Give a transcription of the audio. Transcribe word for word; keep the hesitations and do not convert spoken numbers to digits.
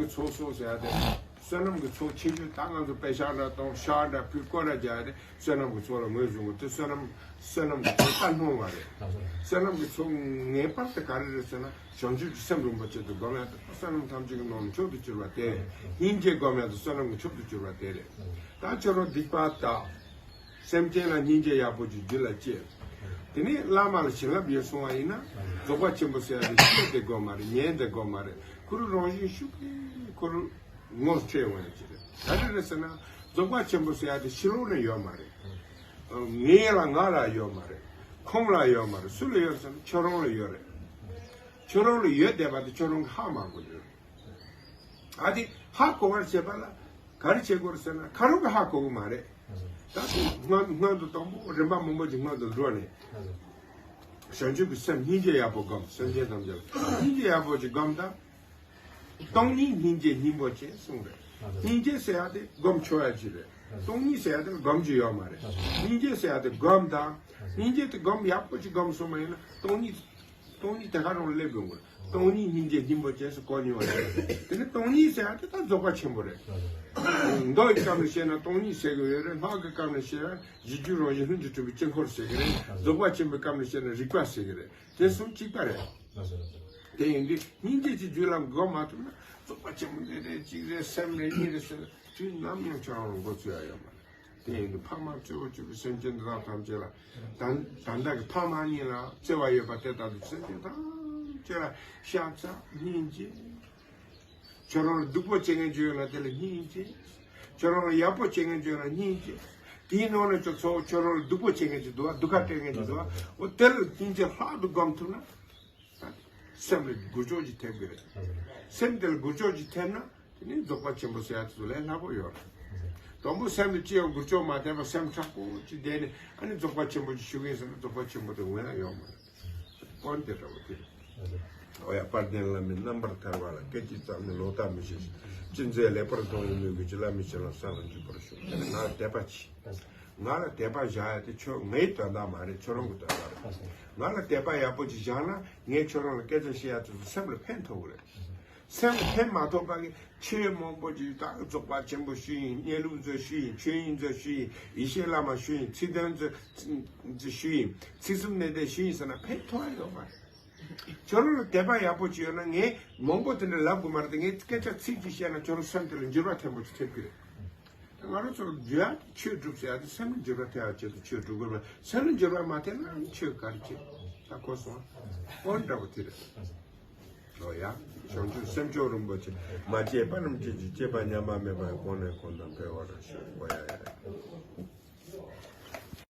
ཚོགས་གསོག་ཟེར་ཡ་དེ། བསོད་ནམས་ཀྱི་ཚོགས་ཆེ་ཤོས་ད་ང་ཚོ་པད་ཤག་འདྲ་གཏོང་ཤག་འདྲ་ཕུལ་སྐོར་ར་རྒྱག་ཡ་དེ་བསོད་ནམས་ཀྱི་ཚོགས་ལ་ངོས་བཟུང་གི་དེ་བསོད་ནམས་བསོད་ནམས་ཀྱི་ཚོགས་ད་སྣོང་བ་རེད། བསོད་ནམས་ཀྱི་ཚོགས་ངེས་པར་དུ་ག་རེ་རེད་ཟེར་ན། བྱང་ཆུབ་ཀྱི་སེམས་རིན་པོ་ཆེ་དེ་སྒོམ་ཡ་དེ་བསོད་ནམས་ཐམས་ཅད་ཀྱི་ནང་ནས་མཆོག་ཏུ་གྱུར་པ་དེ་རེད། སྙིང་རྗེ་སྒོམ་ཡ་དེ་བསོད་ནམས་ཀྱི་མཆོག་ཏུ་གྱུར་པ་དེ་རེད། ད་ཁྱོད་རང་སྡིག་པ་དག་སེམས་ཅན་ལ་སྙིང་རྗེ་ཡག་པོ་ཅིག་རྒྱུད་ལ་སྐྱེས། དེ་ནས་བླ་མ་ལ་བྱིན་རླབས་ཡོད་སོང་བ་ཡིན་ན། རྫོགས་པ་ཆེན་པོ་ཟེར་ཡ་དེ་ཤེས་དེ་དགོས་མ་རེད། ཉན་དེ་དགོས་མ་རེད། ཁོ་རང་རང་བཞིན་ཤུགས་ཀྱིས་ཁོ་རང་ངོ་འཕྲད་འོང་ཡ་ཅིག་རེད། ག་རེ་རེད་ཟེར་ན། རྫོགས་པ་ཆེན་པོ་ཟེར་ཡ་དེ་ཕྱི་ལོགས་ནས་ཡོད་མ་རེད། ངའི་ལ་ང་ལ་ཡོད་མ་རེད། ཁོང་ལ་ཡོད་མ་རེད། སུ་ལ་ཡོད་ཟེར་ན་ཁྱོད་རང་ལ་ཡོད་རེད། ཁྱོད་རང་ལ་ཡོད་བསྡད་པ་དེ་ཁྱོད་རང་གིས་ཧ་མ་གོ་རེད། ཨ་དེ་ཧ་གོ་བར་བྱེད་པ་ལ་ག་རེ་བྱེད་དགོས་རེད་ཟེར་ན། ཁ་རོག་གིས་ཧ་གོ་གི་མ་རེད། ད་དེ་སྔོན་སྔོན་དུ་དང་པོ་རིམ་པ་མང་པོ་ཅིག་སྔོན་དུ་འགྲོ་ནས། བྱང་ཆུབ་ཀྱི་སེམས་སྙིང་རྗེ་ཡག་པོ་སྒོམ། སེམས་ཅན་ཐམས་ཅད་ལ་སྙིང་རྗེ་ཡག་པོ་ཅིག་སྒོམ་དང་། སྟོང་ཉིད་སྙིང་རྗེ་སྙིང་པོ་ཅན་གསུངས་རེད། སྙིང་རྗེ་ཟེར་ཡ་དེ་སྒོམ་ཆོག་ཡ་ཅིག་རེད། སྟོང་ཉིད་ཟེར་ཡ་དེ་སྒོམ་རྒྱུ་ཡོད་མ་རེད། སྙིང་རྗེ་ཟེར་ཡ་དེ་སྒོམ་དང་། སྙིང་རྗེ་དེ་སྒོམ་ཡག་པོ་ཅིག་སྒོམ་སོང་བ་ཡིན་ན་སྟོང་ཉིད། སྟོང་ཉིད་དེ་ག་རང་སླེབས་ཡོང་གི་རེད། སྟོང་ཉིད་སྙིང་རྗེ་སྙིང་པོ་ཅན་ཟེར་གོ་མྱོང་བ་རེད། དེ་ནི་སྟོང་ཉིད་ཟེར་ཡ་དེ་ད་རྫོགས་པ་ཆེན་པོ་རེད། མདོ་ཡི་སྐབས་ནས་བཤད་ན་སྟོང་ཉིད་ཟེར་གི་ཡོད་རེད། ལྷག་གི་སྐབས་ནས་བཤད་ན་གཞི་རྒྱུད་རང་བཞིན་ལྷུན་གྱིས་གྲུབ་པའི་དཀྱིལ་འཁོར་ཟེར་གི་རེད། རྫོགས་པ་ཆེན་པོའི་སྐབས་ནས་བཤད་ན་རིག་པ་ཟེར་གི་རེད། དེ་གསུམ་གཅིག་པ་རེད། དེ་ཡིན་དུས་སྙིང་རྗེ་ཅིག་རྒྱུད་ལ་འགོ་མ་ཐུབ་ན་རྫོགས་པ་ཆེན་པོ་འདི་རེད་གཅིག་རེད་སེམས་རེད་གཉིས་རེད་ཟེར་ན་དུས་ནམ་ཡང་ཁྱོད་རང་ལ་འགོ་ཚུགས་ཡ་ཡོད་མ་རེད། དེ་ཡིན་དུས་ཕ་མ་གཙོ་བོ་གྱུར་པའི་སེམས་ཅན་འདི་དག་ཐམས་ཅད་ལ་ད་ད་ལྟ་གི་ཕ་མ་གཉིས་ལ་བརྩེ་བ་ཡོད་པ་དེ་ལྟར་དུ་སེམས་ཅན་ཐམས་ཅད་ལ་ཤ་ཚ་སྙིང་རྗེ། ཁྱོད་རང་ལ་སྡུག་པོ་བྱེད་མཁན་ཅིག་ཡོད་ན་དེ་ལ་སྙིང་རྗེ། ཁྱོད་རང་ལ་ཡག་པོ་བྱེད་མཁན་ཅིག་ཡོད་ན་སྙིང་རྗེ། དེའི་ནང་ནས་ཁྱོད་ཚོ་ཁྱོད་རང་ལ་སྡུག་པོ་བྱེད་མཁན་ཅིག་འདུག་བ། སྡུག་ཁ་སྤྲད་མཁན་ཅིག་འདུག་བ། འོ་དེ་ལ་སྙིང་རྗེ་ལྷག་ཏུ་སྒོམ་ཐུབ་ན། སེམས་ལ་འགུལ་སྐྱོད་ཅིག་ཐེབས་ཀྱི་རེད། སེམས་དེ་ལ་འགུལ་སྐྱོད་ཅིག་ཐེབས་ན་དེ་ནི་རྫོགས་པ་ཆེན་པོ་ཟེར་ཡ་དེ་ཚོ་ལས་སླ་པོ་ཡོད་རེད། དང་པོ་སེམས་ལ་ཅི་ཡང་འགུལ་སྐྱོད་མ་ཐེབས་པ་སེམས་དྲག་པོ་ཅིག་བསྡད་ནས་ཨ་ནི་རྫོགས་པ་ཆེན་པོ་ཅིག་ཞུ་གི་ཡིན་ཟེར་ན་རྫོགས་པ་ཆེན་པོ་དེ་འོང་ཡ་ཡོད་མ་རེད། དཀོན་དེ་འདྲ་བོ་དེ་རེད། འོ་ཡ། དཔལ་ལྡན་བླ་མའི་རྣམ་པར་ཐར་པ་ལ། སྐད་ཅིག་ཙམ་ནས་ལོག་ལྟ་མི་བྱེད། ཅི་མཛད་ལེགས་པར་མཐོང་བའི་མོས་གུས་ཀྱིས། བླ་མའི་བྱིན་རླབས་བསམ་ལ་འཇུག་པར་ཤོག་ང་ལ་དད་པ་གྱིས། ང་ལ་དད་པ་བཞག་ཡ་དེ་ཁྱོད་ངའི་དོན་དག་མ་རེད། ཁྱོད་རང་གི་དོན་དག་རེད། ང་ལ་དད་པ་ཡག་པོ་ཅིག་བཞག་ན་ངས་ཁྱོད་རང་ལ་སྐད་ཆ་བཤད་ཡ་དེ་ཚོ་སེམས་ལ་ཕན་ཐོགས་གི་རེད། སེམས་ལ་ཕན་མ་ཐོགས་པ་གི་ཆོས་མང་པོ་ཅིག་ད་རྫོགས་པ་ཆེན་པོ་ཞུ་ཡིན། གནས་ལུགས་མཛོད་ཞུ་ཡིན། ཆོས་དབྱིངས་མཛོད་ཞུ་ཡིན། ཡེ་ཤེས་བླ་མ་ཞུ་ཡིན། ཚིག་དོན་མཛོད་ཞུ་ཡིན། ཚིག་གསུམ་གནད་བརྡེག་ཞུ་ཡིན་ཟེར་ན་ཕན་ཐོགས་ཡ་ཡོད་མ་རེད། ཁྱོད་རང་ལ་དད་པ་ཡག་པོ་ཅིག་ཡོད་ན་ངས་མང་པོ་དེ་འདྲ་ལབ་དགོས་མ་རེད་དེ། ངས་སྐད་ཆ་ཚིག་གཅིག་བཤད་ན་ཁྱོད་རང་སེམས་དེ་ལ་འགྱུར་བ་ཕྲན་བུ་ཅིག་ཐེབས་ཀྱི་རེད། ང་རང་ཚོར་རྒྱུ་ཡ་ཆོས་སྒྲུབ་ཟེར་ཡ་དེ་སེམས་ལ་འགྱུར་བ་ཐེབས་ཡ་ཆེད་དུ་ཆོས་སྒྲུབ་དགོས་པ། སེམས་ལ་འགྱུར་བ་མ་ཐེབས་ན་ཆོས་ག་རེ་བྱེད། ད་གོ་སོང་། འོ་འདྲ་པོ་དེ་རེད། འོ་ཡ། བྱང་ཆུབ་སེམས་མཆོག་རིན་པོ་ཆེ། མ་སྐྱེས་པ་རྣམས་སྐྱེ་ཞིང་། སྐྱེས་པ་ཉམས་པ་མེད་པ་ཡང་། གོང་ནས་གོང་དུ་འཕེལ་བར་ཤོག་འོ་ཡ་ཡ།